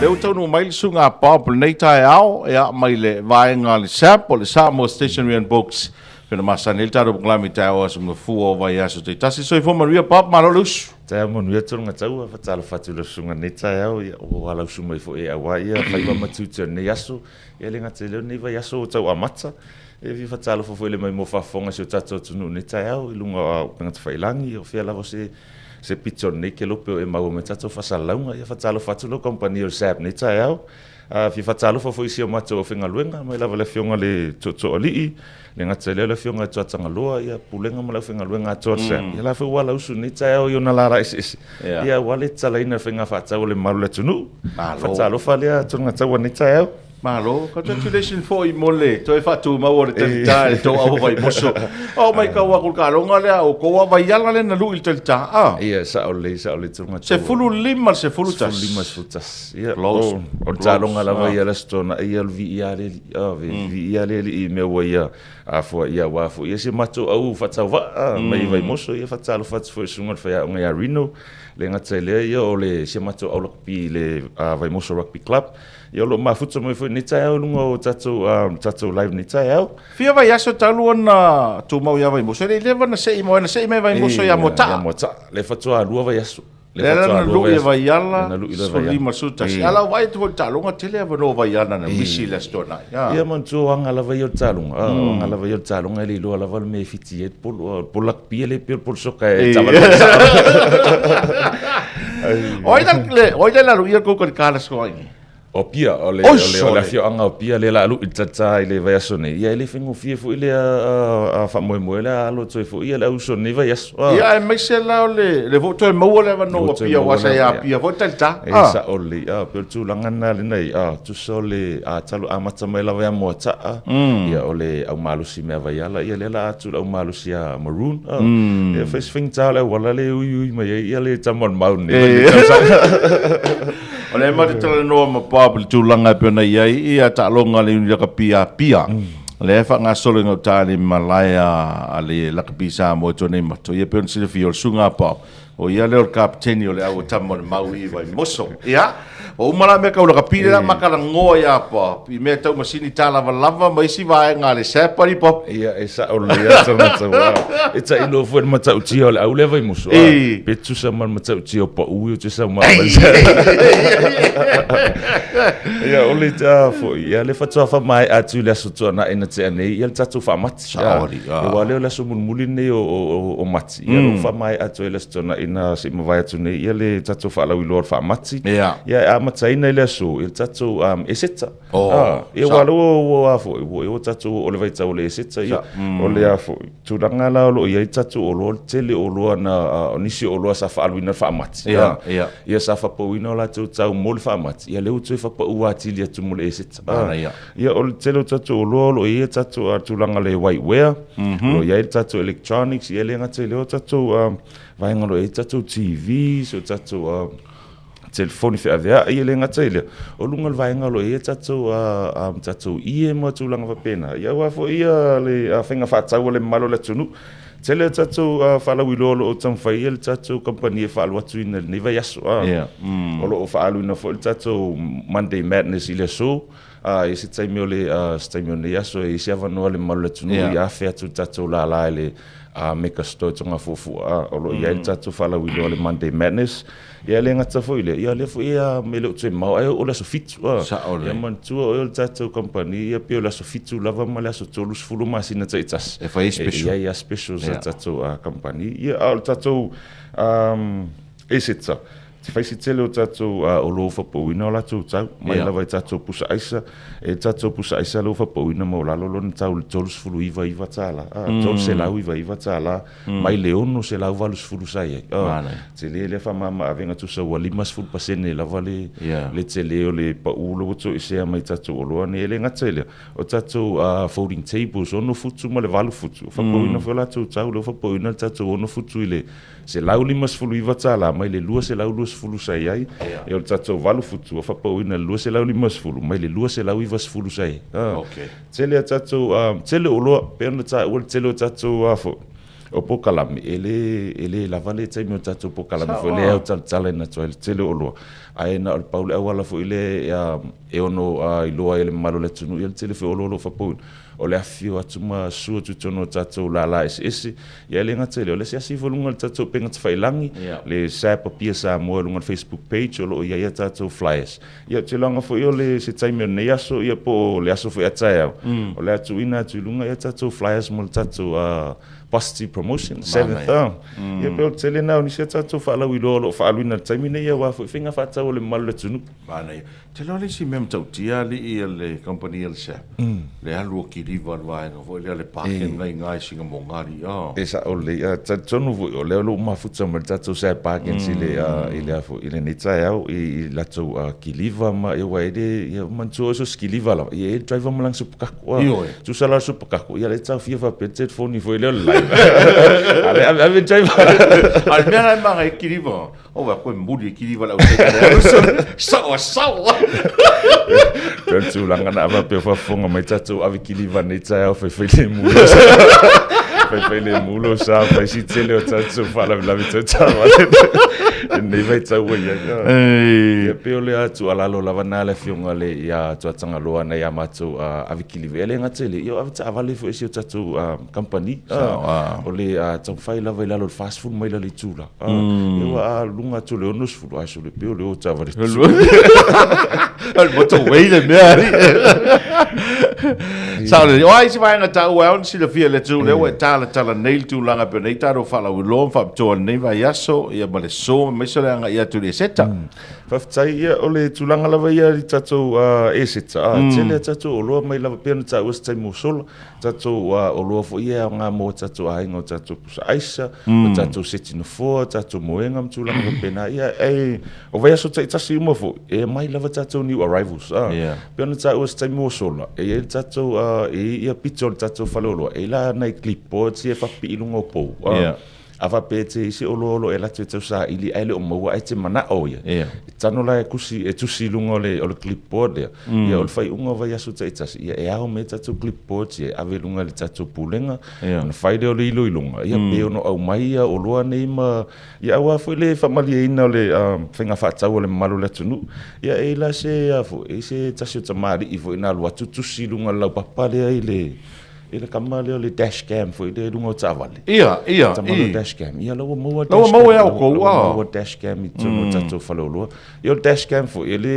Lea ua taunuu mai le susuga a Bob lenei taeao, ia, mai le vaega a le SAP, o le Samoa Stationery and Books, pei ona masani ai le tatou polokalame i taeao o Aso Gafua o vaiaso taitasi. Soifua manuia Bob, malo le usu. Taeao manuia Tologataua, faatalofa atu i lau susuga i lenei taeao, ia, ua alausu mai foi aua ia faiva ma tiute o lenei aso, ia le gata i lea o lenei vaiaso ua tau amata. E fia faatalofa foi i le maimoa faafofoga o si o tatou atunuu i lenei taeao i luga o upega tafailagi, o fea lava se se pito o lenei kelope o e maua mai tatou faasalalauga. Ia faatalofa atu lau kamupani o le SAB i lenei taeao. Fia faatalofa foi i si o matou aufaigaluega, mai lava i le Afioga i le Tootooalii, le gata i lea o le Afioga ia Tuatagaloa, ia Pulega ma le aufaigaluega atoa a le SAB. Ia la foi ua alausu i lenei taeao i ona lala eseese, ia aua le tatalaina o le faiga faatau a le mamalu o le atunuu. Faatalofa lea Tologataua i lenei taeao. Malo, congratulations foi mo le toe faatumau o le talita i le tou au Vaimoso. O matau atu i le taaloga lea, o tou lava Vaiala lea na lui i le talita, a? Ia, sao lelei, sao lelei Tologataua. 15 i le 11. 15 i le 11. Ia, Close. o le taaloga lava ia le Aso Toonai, ia o le viia lava le Alii, a, viia le Alii i mea ua ia afoa ia aua foi ia si matou au faatauvaa mai Vaimoso. Ia faatalofa atu foi i le susuga i le faiaoga ia Rino, le gata i lea, ia o le si matou au lakapi i le Vaimoso Rugby Club. Ia o lo o mafuta mai foi lenei taeao i luga o tatou, tatou live lenei taeao. Fia vaiaso talu ona tumau ia Vaimoso, e le i leva na sei mai, na sei mai Vaimoso ia Moataa. Ia Moataa, le faatoa lua vaiaso. Le faatoa lua vaiaso. Lea na lui e Vaiala, 15, 11. A la ua vaai atu foi i le taaloga, tele avanoa o Vaiala na misi i le Aso Toonai. Ia manatua o aga lava ia o le taaloga, o aga lava ia o le taaloga e le iloa lava le mea e fiti ai le polo. O le polo lakapi e le pei o le polo soka e taavale. O ai le, o ai le lalu ia kou kalikala soa i? O Apia, o le, o le, o le afioaga o Apia lea la alu i le tata i le vaiaso nei. Ia e le faigofie foi lea faamoemoe lea alo atu ai foi ia le auuso i lenei vaiaso. Ia aemaise la o le, le foi toe maua le avanoa o Apia aua sa ia Apia foi le talita. E sao lelei, pei o le tulaga lena lenei, tusa o le talu amata mai lava ia Moataa, ia o le au malosi mea Vaiala, ia lea la atu le au malosi ia Maroon. Ia fai se faigata o le auala lea e uiui mai ai ia le tama o le mau nei. O lea matou te talanoa ma Bob i le tulaga e pei ona i ai ia taaloga a le Iuni Lakapi a Apia. O lea e faagasolo i gauta i le malae a le Lakapi Samoa i Tuanaimato. Ia pei ona silafia o le susuga a Bob, o ia lea o le kapeteni o le au tama o le mau i Vaimoso. Ia, ua uma la mea tau lakapi lea ma talanoa ia Bob i mea tau masini tālavalava ma isi vaega a le SAP alii Bob. Ia, e sao lelei lava tagata aua e tailo foi le matautia o le au lea Vaimoso, a, pe tusa ma le matautia o pau ia ou te sau ma Ia, o le foi, ia le faatoa faamaea atu i le Aso Toonai na tea nei, ia le tatou faamati. Sao alii, a. Aua lea o le aso mulimuli lenei o Mati, ia o faamaea atu ai le Aso Toonai na se i mavae atu nei, ia le tatou faalauiloa o le faamati. Ia. Ia e amataina i le aso, i le tatou Eseta. Oh, ia aua lea ua a foi, ua ua tatou o le vaitau o le Eseta, ia. O le a foi, tulaga la o lo o i ai tatou oloa, o le tele o oloa na, o nisi o oloa sa faaaluina i le faamati. Ia, ia. Ia sa faapauina o latou tau mo le faamati, ia lea ua toe faapau atili atu mo le Eseta. Manaia. Ia, o le tele o tatou oloa o lo o i ai tatou tulaga le whiteware, o lo o i ai le tatou electronics, ia e le gata i lea o tatou vaega o lo o i ai tatou TVs, o tatou telefoni feaveai, e le gata i lea, o luga o le vaega o lo o i ai tatou tatou ie ma tulaga faapena, ia aua foi ia le faiga faatau a le mamalu o le atunuu. Tele a tatou faalauiloa o lo o taumafai ia le tatou kamupani e faaalu atu i lenei vaiaso. O lo o faaaluina foi le tatou Monday Madness i le aso. I se taimi o le, se taimi o lenei aso e i ai se avanoa i le mamalu o le atunuu ia afe atu i le tatou lala i le Mega Store i Togafuafua, o lo o i ai le tatou faalauiloa o le Monday Madness. Ia e le gata foi i lea, ia o lea foi e le o toe mamao ae oo i le aso 7. Sao lelei. Ia manatua oe o le tatou kamupani ia pei o le aso 7 lava ma le aso 30 masina taitasi. E fai ai special. E i ai lava specials a le tatou kamupani. Ia a o le tatou Esetsa, Te fai se tele o tatou oloa ua faapauina o latou tau, mai lava i tatou pusa aisa, e tatou pusa aisa lea ua faapauina maualalo lona tau i le $39 $399 mai le 680 sa i ai. Tele lea faamama avega tusa ua 50% lava le tele o le pau lea ua toesea mai tatou oloa nei. E le gata i lea, o tatou folding tables, 6 futu ma le 8 futu, ua faapauina foi o latou tau, lea ua faapauina le tatou 6 futu i le $159 mai le 220 sa i ai, e o le tatou 8 futu ua faapauina i le 250 mai le 290 sa i ai. Okay. Tele a tatou, tele oloa, pei ona taua le tele o tatou a foi, o polokalame, e le, e le lava le taimi o tatou polokalame foi lea e autalatalaina atu ai le tele o oloa. Ae na o le pau le auala foi lea e ono iloa ai e le mamalu o le atunuu ia le tele foi o oloa o lo o faapouina, o le afifio atu ma susu atu i totonu o tatou lala eseese. Ia e le gata i lea, o le asiasi ifo i luga o le tatou upega tafailagi, le SAP Apia Samoa i luga o le Facebook page o lo o i ai a tatou flyers. Ia ou te iloaina foi o le se taimi o lenei aso ia po o le aso foi a taeao, o le a tuuina atu i luga ia tatou flyers mo le tatou Positive Promotion, seventh arm. Ia pei o le tele lena o nisi a tatou faalauiloa o lo o faaaluina i le taimi nei aua foi faiga faatau a le mamalu o le atunuu. Manaia. Te iloa le isi mea matautia alii a le kamupani a le SAP, le alu o kiliva le vaega foi lea le parking la i ina i Singamogari, a. E sao lelei. E talitonu foi o lea o lo o mafuta mai le tatou SAP Parkins i le, i le a foi, i lenei taeao i latou kiliva ma, aua e le, ia manatua oe so o se kiliva lava, ia e i ai le driver ma lana supakako. Ioe. Tusa la le supakako, ia lea e taofia faapea le telefoni foi lea o le live. A lea ave ave le driver. A o le mea la e manaia i kiliva, O va koe muli e kiliva le au taitale Sao a sao a. Pei o le tulaga na faapea o faafofoga mai tatou ave kiliva nei taeao faifai lemu lo sa. Faifai lemu lo sa fai si tele o tatou faalavelave tau taavale. Lenei vaitau ua i ai. Ia pei o le tuualalo lava na a le afioga le ia Tuatagaloa na ia matou ave kiliva. E le gata i lea, ia o ave taavale foi a si o tatou kamupani. O le taumafai lava i lalo o le 40 maila le itula. Ia ua a luga atu o le 60, ae sole pea o le o taavale O le motorway le mea alii. Sao lelei. O a isi vaega taua e ao ona silafia e le atunuu lea ua e talatala nei le tulaga pei ona i ai tatou faalauiloa ma faapitoa i lenei vaiaso ia ma le so aemaise o le agai atu i le Eseta. Faafetai, ia o le tulaga lava ia i tatou Eseta, tele a tatou oloa mai lava pei ona taua i se taimi ua sola. Tatou oloa foi ia e aoga mo tatou aiga, o tatou pusa aisa, o tatou seti nofoa, o tatou moega ma tulaga faapena. Ia, e, o vaiaso taitasi uma foi, e aumai lava tatou new arrivals. Ah. Yeah. Pei ona taua i se taimi ua sola, e i ai le tatou, e i ai ia pito o le tatou faleoloa, e i ai la nai clipboards ia e faapipii i luga o pou. Ah. Yeah. A faapea e te i se oloa o lo o e alu atu e tau saili ae le o maua ae e te manao ia, e tano la e kusi, e tusi i luga o le, o le clipboard lea. Ia o le faaiuga o vaiaso taitasi, ia e ao mai tatou clipboards ia e ave i luga i le tatou Pulega, ona fai lea o le iloiloga, ia pe ono aumai ia oloa nei ma, ia aua foi le faamalieina o le faiga faatau a le mamalu o le atunuu. Ia e i ai la se, a foi, e i ai se tasi o tamalii foi na alu atu tusi i luga o le laupapa lea i le, I le tama lea o le dash cam foi lea i luga o taavale. Ia, ia, Tama lea o dash cam. Ia, la ua maua La ua maua ia outou, La ua maua dash cam i totonu o tatou faleoloa. Ia, o le dash cam foi, e le,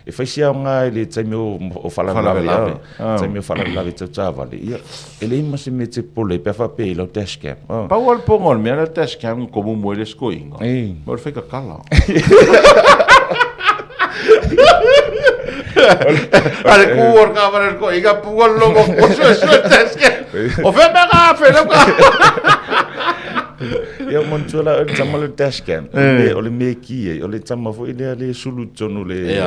e fai si aoga i le taimi o faalavelave, taimi o faalavelave tau taavale. Ia, e leai ma se mea e te popole ai pe a faapea e i lau dash cam. Pau lava le poga o le mea lea o le dash cam na komumu ai le isi toeaina, o le faikatala. A le ku o le kavale le toeaina pua le logo o sue sue dash cam. O fea mea ka afe lau ka. Ia manatua la o le tama lea o le dash cam. O le mea e ki ai, o le tama foi lea le sulu i totonu o le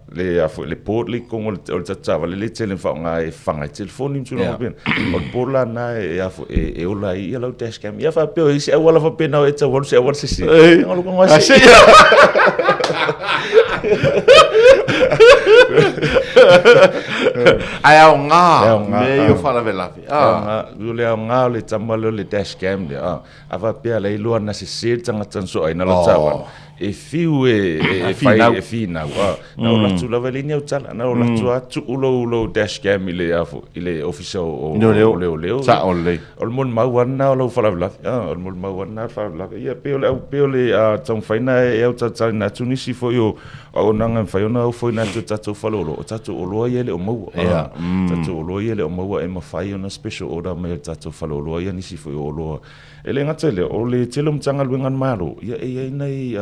le a foi le port le i totonu o le o le tatou taavale lea e tele ina faaaoga e faga ai telefoni ma tulaga faapena. O le port la lena e a foi e ola ai ia lau dash cam. Ia faapea o i ai se auala faapena o e tau alu se auala sese. Ia alu koga se. Ae aoga, mea ia o faalavelave. E aoga, o le aoga o le tama lea o le dash cam lea, a faapea la e iloa na sese le tagata na soaina lau taavale, e fiu e fai e finau, na o atu lava e leai ni au tala, na o atu lava tuu lou dash cam i le a foi, i le ofisa o leoleo. Sao lelei. O le molimau lava lena o lau faalavelave, o le molimau lava lena o le faalavelave. Ia pei o le au, pei o le taumafai lena e autautauina atu nisi foi o auaunaga e mafai ona ofoina atu e tatou faleoloa, o tatou oloa ia e le o maua. Tatou oloa ia e le o maua e mafai ona special order mai e le tatou faleoloa ia nisi foi o oloa. E le gata i lea, o le tele o Matagaluega a le Malo, ia e i ai nai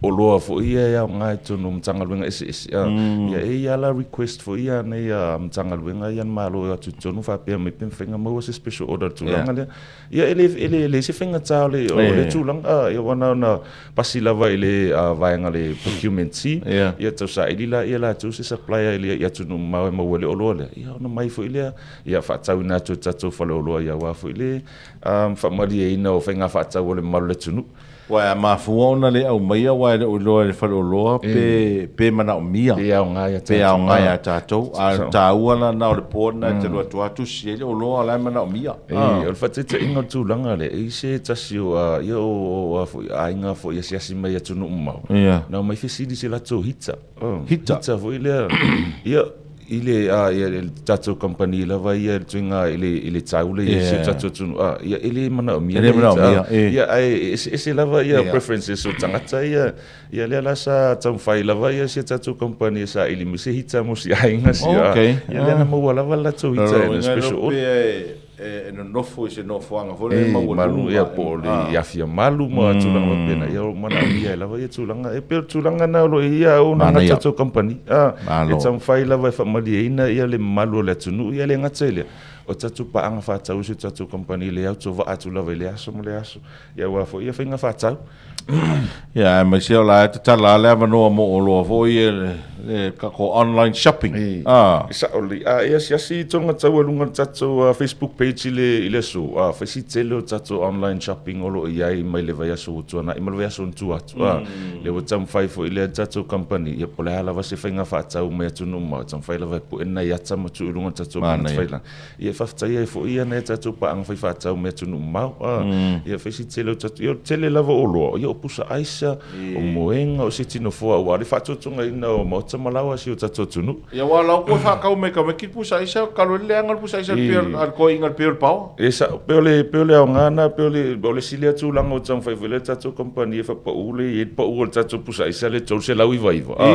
oloa foi ia e aoga i totonu o Matagaluega eseese. Ia e i ai lava la request foi ia a nai Matagaluega ia a le Malo e o atu i totonu faapea mai pe mafai ona maua se special order i le tulaga lea. Ia e le, e le, leai se faigata o le, o le tulaga, ia aua na ona pasi lava i le vaega le procurement team, ia tau saili laia latou se supplier i le atunuu mamao e maua ai le oloa lea, ia ona mai foi lea, ia faatauina atu e le tatou faleoloa ia aua foi le faamalieina o faiga faatau a le mamalu o le atunuu. Uae a mafua ona le aumaia, aua aua e le o iloa e le faleoloa pe, pe manaomia. Pe aoga ia Pe aoga ia tatou. A o le taua la na o le po lena e te alu atu lava tusi ai le oloa o la e manaomia. E, o le faataitaiga o le tulaga lea, e i ai se tasi o, ia o a foi, aiga foi e asiasi mai i atunuu mamao, na omai fesili i se latou heater. Heater. Heater foi lea, ia, i le, a, ia, le tatou kamupani lava ia i le tuiga i le, i le tau lea i si o tatou atunuu, a, ia, e le manaomia E le manaomia, e. Ia, ae eseese lava ia preferences o tagata ia, ia lea la sa taumafai lava ia si a tatou kamupani e saili mai se heater mo si aiga si, a, ia lea na maua lava le latou heater in a special order. E nonofo i se nofoaga foi lea maualuga. Malu, ia, po o le ah. afi malu ma mm. tulaga faapena. Ia, o manaomia ai lava ia tulaga. E pei o le tulaga na o lo o i ai ia o na tatou kamupani. Ah, e taumafai lava e faamalieina ia le mamalu o le atunuu, ia le gata i lea. O tatou paaga faatau i si o tatou kamupani le autovaa atu lava i le aso ma le aso. Ia aua foi ia faiga faatau. Ia, aemaise o la e tatala lava le avanoa mo oloa foi ia le, le tatou online shopping. E, ah. Sao lelei. A e asiasi i tona tau i luga o le tatou Facebook page i le, i le aso, a fai si tele o tatou online shopping o lo o i ai mai le vaiaso ua tuanai ma le vaiaso na tua atu. A, lea ua taumafai foi lea tatou company, ia po o le a lava se faiga faatau mai atunuu mamao, e taumafai lava e pue nai ata ma tuu i luga o le tatou upegatafailagi. Ia e faafetai ai foi ia nai a tatou paaga fai faatau mai atunuu mamao. A, ia fai si tele o tatou, ia o le tele lava o oloa, ia o pusa aisa, o moega, o se tino foa aua le faatotogaina o maota ma laoa a si o tatou atunuu. Ia aua o la ua faatau mai tamaiti le pusa aisa, talu ai le leaga o le pusa aisa a le toeaina i le pei o le paoa. E sao, pei o le, pei o le aoga lena, pei o le, o le isi lea tulaga ua taumafai foi lea tatou kamupani e faapau le i ai le pau o le tatou pusa aisa lea 399, a,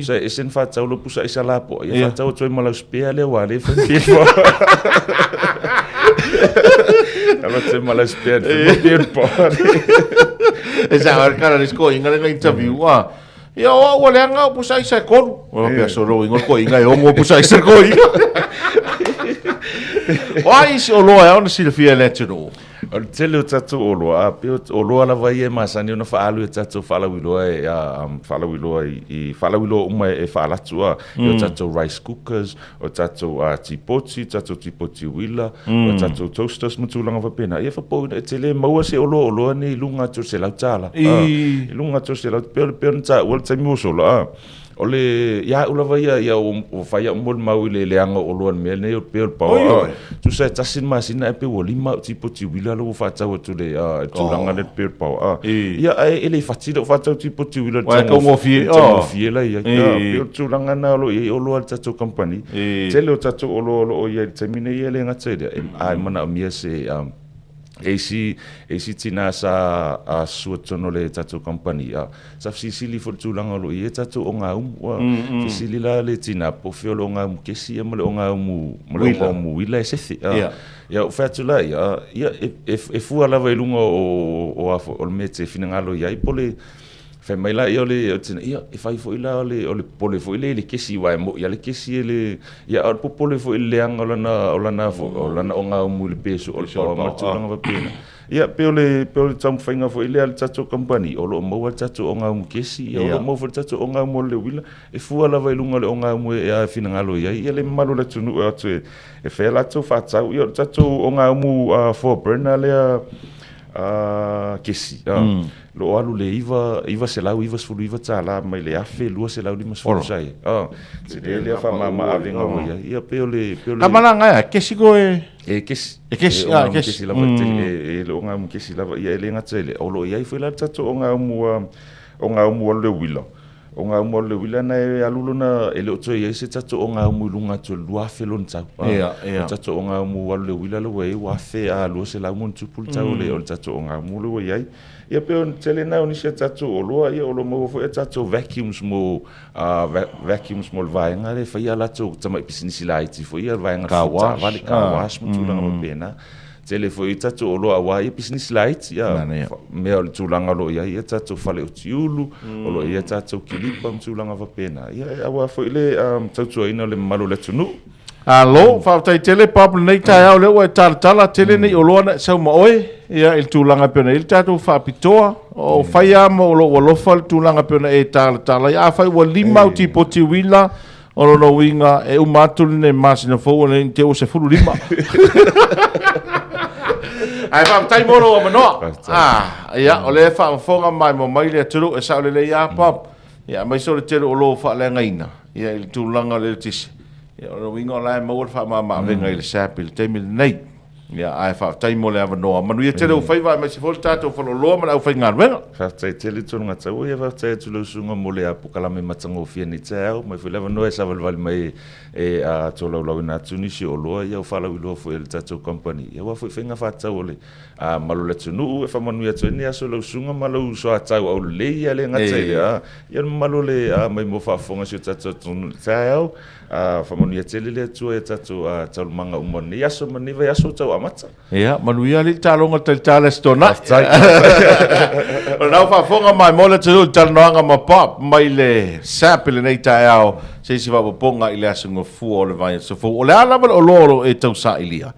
sa e ese ona faatau lau pusa aisa lapoa, ia faatau atu ai ma lau spare lea aua lea e fai ma Avatu ai ma lau spare e fai ma pia le paoa. E sao, e kala le toeaina lea na interview, a, ia o au ua leaga au pusa aisa e tolu. Ua faapea solo ingo le toeaina e ono pusa aisa le toeaina. O a isi oloa e ao ona silafia e le atunuu? O le tele o tatou oloa, a pei o oloa lava ia e masani ona faaalu e tatou faalauiloa e faalauiloa i faalauiloa uma e faalatu a mm. o tatou rice cookers, o tatou tipoti, tatou tipoti uila, mm. o tatou toasters ma tulaga faapena. Ia faapouina e te le maua se oloa oloa nei i luga atu o le $100. I luga atu o le $100, pei o le pei ona taua le taimi ua sola a. O le, ia au lava ia, ia ua fai au molimau i le leaga o oloa i le mea lenei o le pea o le paoa. Tusa e tasi le masina ae pei ua lima au tipoti uila lea ua faatau atu i le tulaga lea i le pea o le paoa. Ia ae e le fati lau faatau tipoti uila i le taugofie la i ai. Pei o le tulaga lena o lo o i ai oloa a le tatou kamupani. Tele o tatou oloa o lo o i ai i le taimi nei e le gata i lea, a e manaomia se E isi, e isi tina sa a sua totonu o le tatou kamupani, a, sa fesilisili foi i le tulaga o lo o i ai tatou ogaumu. Ua mm, mm. fesili la le tina, po o fea o le ogaumu kesi ia ma le ogaumu, ma le ogaumu uila e sefe. A, yeah. Ia, ou fai atu la, ia, ia e, e, e fua lava i luga o, o, o, o le mea e te finagalo i ai, po le, Fai mai la ia o le, o le tina, ia, e fai foi la o le, o le popole foi lea i le kesi, aua e mo'i lava le kesi e le, ia, a o le popole foi i le leaga o lana, o lana foi, o lana ogaumu i le pesu o le paoa ma le tulaga faapena. Ia, pei o le, pei o le taumafaiga foi lea a le tatou kamupani, o lo o maua le tatou ogaumu kesi, ia, o lo o maua foi le tatou ogaumu o le uila, e fua lava i luga o le ogaumu e, e finagalo i ai, ia, le mamalu o le atunuu e o atu e, e fai a latou faatau. Ia, o le tatou ogaumu four burner lea, kesi, lo o alu le $999 mai le $1,250 sa i ai. Tele lea faamama avega ua i ai. Ia pei o le pei o le Kamalaga e kesi koe. E kesi. E kesi, a kesi lava e le ogaumu kesi lava. Ia e le gata i lea, o lo o i ai foi la le tatou ogaumu ogaumu o le uila. Ogaumu o le uila na e alu lona, e le o toe i ai se tatou ogaumu i luga atu o le 2000 lona tau. Ia, ia. O le tatou ogaumu alu le uila lea ua i ai ua 1200+ le tau o le tatou ogaumu lea ua i ai. Ia pei o le tele lena o nisi a tatou oloa, ia o lo o maua foi a tatou vacuums mo, vacuums mo le vaega lea e fai a latou tamai pisinisi laiti foi ia, le vaega Car wash. taavale, car wash ma tulaga faapena. Tele foi tatou oloa aua ia pisinisi laiti, ia, mea o le tulaga o lo o i ai ia tatou fale utiulu, o lo o i ai tatou kilipa ma tulaga faapena. Ia, aua foi le tautuaina o le mamalu o le atunuu. Alo, faafetai tele Bob lenei taeao lea ua e talatala tele nei oloa na e sau ma oe ia i le tulaga e pei ona i ai le tatou faapitoa. O fai lava ma o lou alofa le tulaga e pei ona e talatala ai. Afai ua lima au tipoti uila, O lona uiga e uma atu lenei masina fou o lenei te ua 15. Ae faafetai mo lou avanoa. Ah, ia, o lea e faafofoga maimoa mai le atunuu e sao lelei lava Bob. Ia, aemaise o le tele o lo faaleagaina, ia, i le tulaga o le eletise. Ia, o le uiga o la e maua le faamama-avega i le SAP i le taimi lenei. Ia, ae faafetai mo le avanoa. Manuia tele ou faiva aemaise foi le tatou faleoloa ma le aufaigaluega. Faafetai tele Tologataua, ia faafetai atu i lau susuga mo le polokalame matagofie nei taeao. Aumai foi le avanoa e savalivali mai e tolaulauina atu nisi o oloa ia ua faalauiloa foi e le tatou kamupani aua foi faiga faatatau o le malu o le atunuu. E faamanuia atu ai lenei aso i lau susuga ma lou soatau aulelei, ia le gata i le ia le mamalu o le maimoa faafofoga o si o tatou atunuu i le taeao. Faamanuia tele le Atua i a tatou taualumaga uma o lenei aso ma lenei vaiaso ua tau amata. Ia, manuia alii taaloga talitala i Aso Toonai. O lena ua faafofoga maimoa le atunuu i le talanoaga ma Bob mai le SAP i lenei taeao, se isi faaopoopoga i le Aso Gafua o le vaiaso fou. O le a lava le oloa o lo o e tausailia?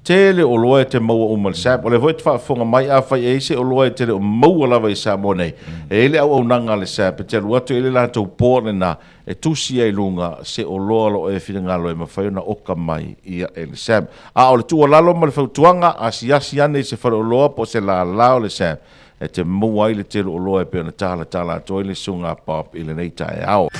Tele oloa e te maua uma i le SAP. O lea foi e te faafofoga mai, afai e i ai se oloa e te le o maua lava i Samoa nei, e i ai le auaunaga a le SAP e te alu atu e i ai le latou board lena e tusi ai i luga se oloa o lo o e finagalo e mafai ona oka mai ia e le SAP. A o le tuualalo ma le fautuaga, asiasi ane i se faleoloa po o se lala o le SAP e te maua ai le tele oloa e pei ona talatala atu ai le susuga a Bob i lenei taeao.